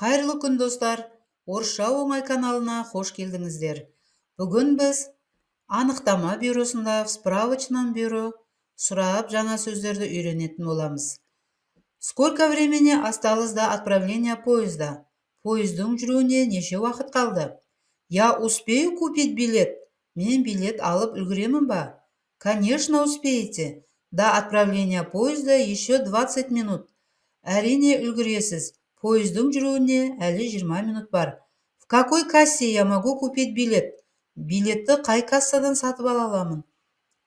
Қайырлы күн, достар! «Орысша оңай» каналына қош келдіңіздер! Бүгін біз анықтама бюросында, в справочном бюро, сұрап, жаңа сөздерді үйренетін боламыз. Сколько времени осталось до отправления поезда? Пойыздың жүруіне неше уақыт қалды? Я успею купить билет? Мен билет алып үлгеремін ба? Конечно, успеете. До отправления поезда еще 20 минут. Әрине, үлгересіз. Пойыздың жүруіне әлі 20 минут бар. В какой кассе я могу купить билет? Билетті қай кассадан сатып ала аламын?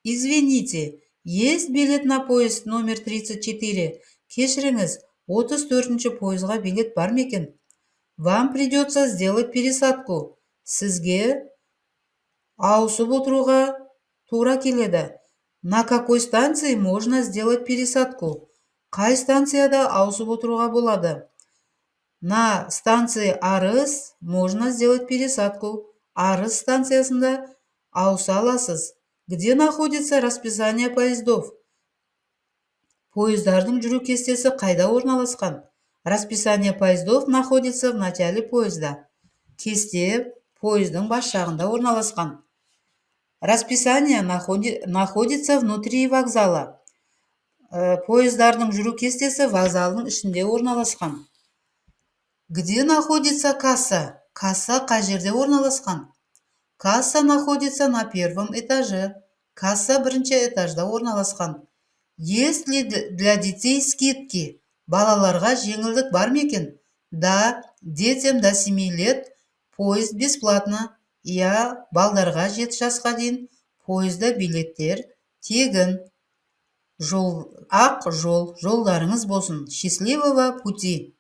Извините, есть билет на поезд номер 34? Кешіріңіз, 34-ші пойызға билет бар ма екен? Вам придется сделать пересадку. Сізге ауысып отыруға тура келеді. На какой станции можно сделать пересадку? Қай станцияда ауысып отыруға болады? На станции Арыс можно сделать пересадку. Арыс станциясында ауыса аласыз. Где находится расписание поездов? Пойыздардың жүру кестесі қайда орналасқан? Расписание поездов находится в начале поезда. Кесте пойыздың бас жағында орналасқан. Расписание находится внутри вокзала. Пойыздардың жүру кестесі вокзалдың ішінде орналасқан. Где находится касса? Касса қай жерде орналасқан? Касса находится на первом этаже. Касса бірінші этажда орналасқан. Есть ли для детей скидки? Балаларға жеңілдік бар ма екен? Да, детям до 7 лет поезд бесплатно. Иә, балдарға 7 жасқа дейін пойызда билеттер тегін. Жол, ақ жол, жолдарыңыз болсын! Счастливого пути!